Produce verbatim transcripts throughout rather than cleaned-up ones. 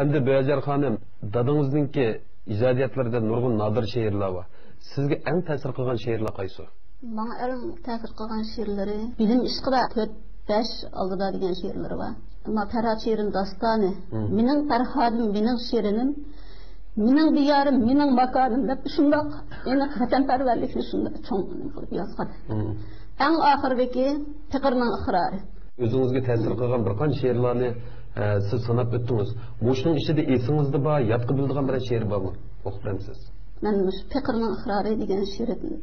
ئەمدى بۆھەجەر خانىم، دادىڭىزنىڭكى ئىجادىيەتلىرىدە نۇرغۇن نادىر شېئىرلار بار. سىزگە ئەڭ تەسىر قىلغان شېئىرلار قايسى؟ ماڭا ئەڭ تەسىر قىلغان شېئىرلىرى بىلىم ئىشقىدا تۆت بەش ئالدىدا دېگەن شېئىرلىرى بار. ئەمما پەرھات شېرىن داستانى، مم. مېنىڭ پەرھادىم، مېنىڭ شېرىنىم، مېنىڭ دىيارىم، مېنىڭ ماكانىم دەپ شۇنداق ئېنىق ۋەتەنپەرۋەرلىكنى شۇنداق چوڭ قىلىپ يازغان. مم. ئەڭ ئاخىرىدىكى پېقىرنىڭ ئىقرارى. ئۆزىڭىزگە تەسىر قىلغان بىر قانچە شېئىرلارنى، ئە، سىز ساناپ ئۆتتىڭىز. مۇشۇنىڭ ئىچىدە ئېسىڭىزدە بار، يادقا بىلىدىغان بىرەر شېئىر بارمۇ؟ ئوقۇپ بەرمىسىز؟ مەن مۇشۇ پېقىرنىڭ ئىقرارى دېگەن شېئىرىدىن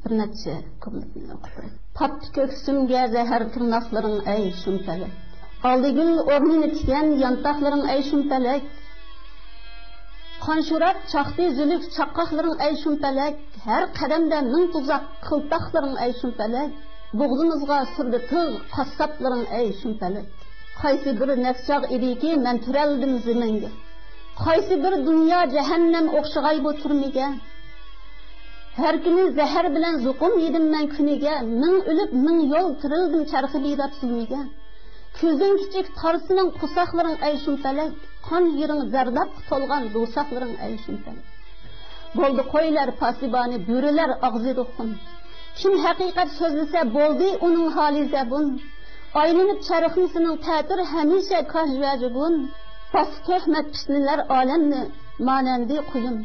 بىر نەچچە كۇپلېتنى ئوقۇپ بېرەي. پاتتى كۆكسۈمگە زەھەر تىرناقلىرىڭ ئەي شۇمپەلەك. ئالدىگۈل ئورنىنى تىككەن يانتاقلىرىڭ ئەي شۇمپەلەك. قان شوراپ چاقتى زۈلۈك چاققاقلىرىڭ ئەي شۇمپەلەك. ھەر قەدەمدە مىڭ تۇزاق قىلتاقلىرىڭ ئەي شۇمپەلەك. بوغزىمىزغا سۈردى تىغ قاسساپلىرىڭ ئەي شۇمپەلەك. قايسى بىر نەپچاغ ئىدىكى مەن تىرەلدىم زېمىنگە. قايسى بىر دۇنيا جەھەننەم ئوخشىغاي بۇ تۈرمىگە. ھەر كۈنى زەھەر بىلەن زوقۇم يېدىم مەن كۈنىگە، مىڭ ئۆلۈپ مىڭ يول تىرىلدىم چەرخى بىدار زۇلمىگە. كۆزۈڭ كىچىك تارسىنىڭ قورساقلىرىڭ ئەي شۇمپەلەك، قان يېرىڭ زەردابقا تولغان دوزاخلىرىڭ ئەي شۇمپەلەك. بولدى قويلار پاسىبانى، بۆرىلەر ئاغزىدا خۇن. كىم ھەقىقەت سۆزلىسە بولدى ئۇنىڭ ھالى زەبۇن. ئايلىنىپ چەرخىم سېنىڭ تەتۈر ھەمىشە كاج ۋە جۇبۇن. باستى تۆھمەت پىتنىلەر ئالەمنى مانەندى قۇيۇن.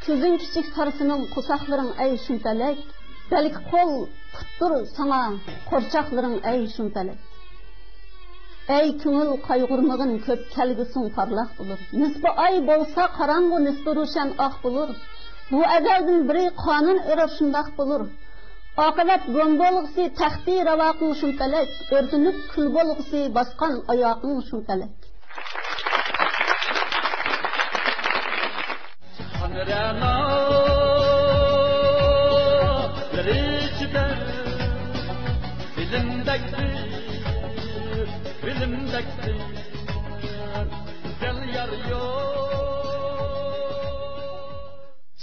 كۆزۈڭ كىچىك تارسىنىڭ قورساقلىرىڭ ئەي شۇمپەلەك. بەلكى قول پۇتتۇر ساڭا قورچاقلىرىڭ ئەي شۇمپەلەك. ئەي كۆڭۈل قايغۇرمىغىن كۆپ كەلگۈسىڭ پارلاق بولۇر. نىسپا ئاي بولسا قاراڭغۇ نىسپا روشەن ئاق بولۇر. بۇ ئەزەلدىن بېرى قانۇن ئۆرەپ شۇنداق بولۇر. ئاقىۋەت گۇڭ بولغۇسى تەختى راۋاقىڭ شۇمپەلەك، ئۆرتىنىپ كۈل بولغۇسى باسقان ئاياقىڭ شۇمپەلەك. قان رەنالىرى ئىچىدە بىلىمدەكتى، بىلىمدەكتى گۈزەل يار يوق.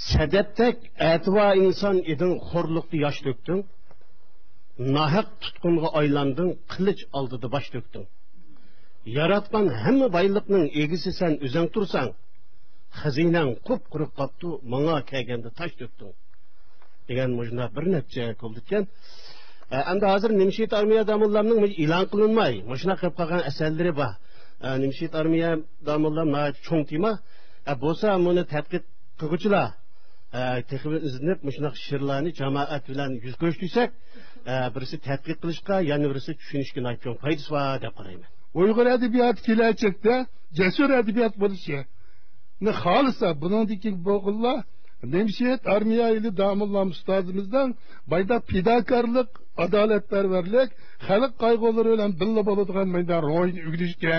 سەدەپتەك ئەتىۋار ئىنسان ئىدىڭ، خورلۇقتا ياش تۆكتۈڭ. ناھەق تۇتقۇنغا ئايلاندىڭ، قىلىچ ئالدىدا باش تۆكتۈڭ. ياراتقان ھەممە بايلىقنىڭ ئىگىسى سەن ئۆزەڭ تۇرساڭ، خەزىنەڭ قۇپقۇرۇق قاپتۇ، ماڭا كەلگەندە تاش تۆكتۈڭ. دېگەن مۇشۇنداق بىر نەچچە كۇپلېت ئىكەن. ئە، ئەمدى ھازىر نىمشېھىت ئارمىيە داموللامنىڭ مۇشۇ ئېلان قىلىنماي مۇشۇنداق قېلىپ قالغان ئەسەرلىرى بار. ئە، نىمشېھىت ئارمىيە داموللام ناھايىتى چوڭ تېما. ئە، بولسا مۇنى تەتقىق قىلغۇچىلار، ئە، تېخى ئىزدىنىپ مۇشۇنداق شېئىرلارنى جامائەت بىلەن يۈز كۆرۈشتۈرسەك، ئە، بىرسى تەتقىق قىلىشقا، يەنە بىرسى چۈشىنىشكە ناھايىتى چوڭ پايدىسى بار دەپ قارايمەن. ئۇيغۇر ئەدەبىياتى كېلەچەكتە جەسۇر ئەدەبىيات بولۇشىنى خالىسا، بۇنىڭدىكى بولغانلار نىمشېھىت ئارمىيە ئىلى داموللام ئۇستازىمىزنىڭ بايدا پىداكارلىق، ئادالەتپەرۋەرلىك، خەلق قايغۇلىرى بىلەن بىللە بولىدىغان بايدا روھىنى ئۆگىنىشى كېرەك.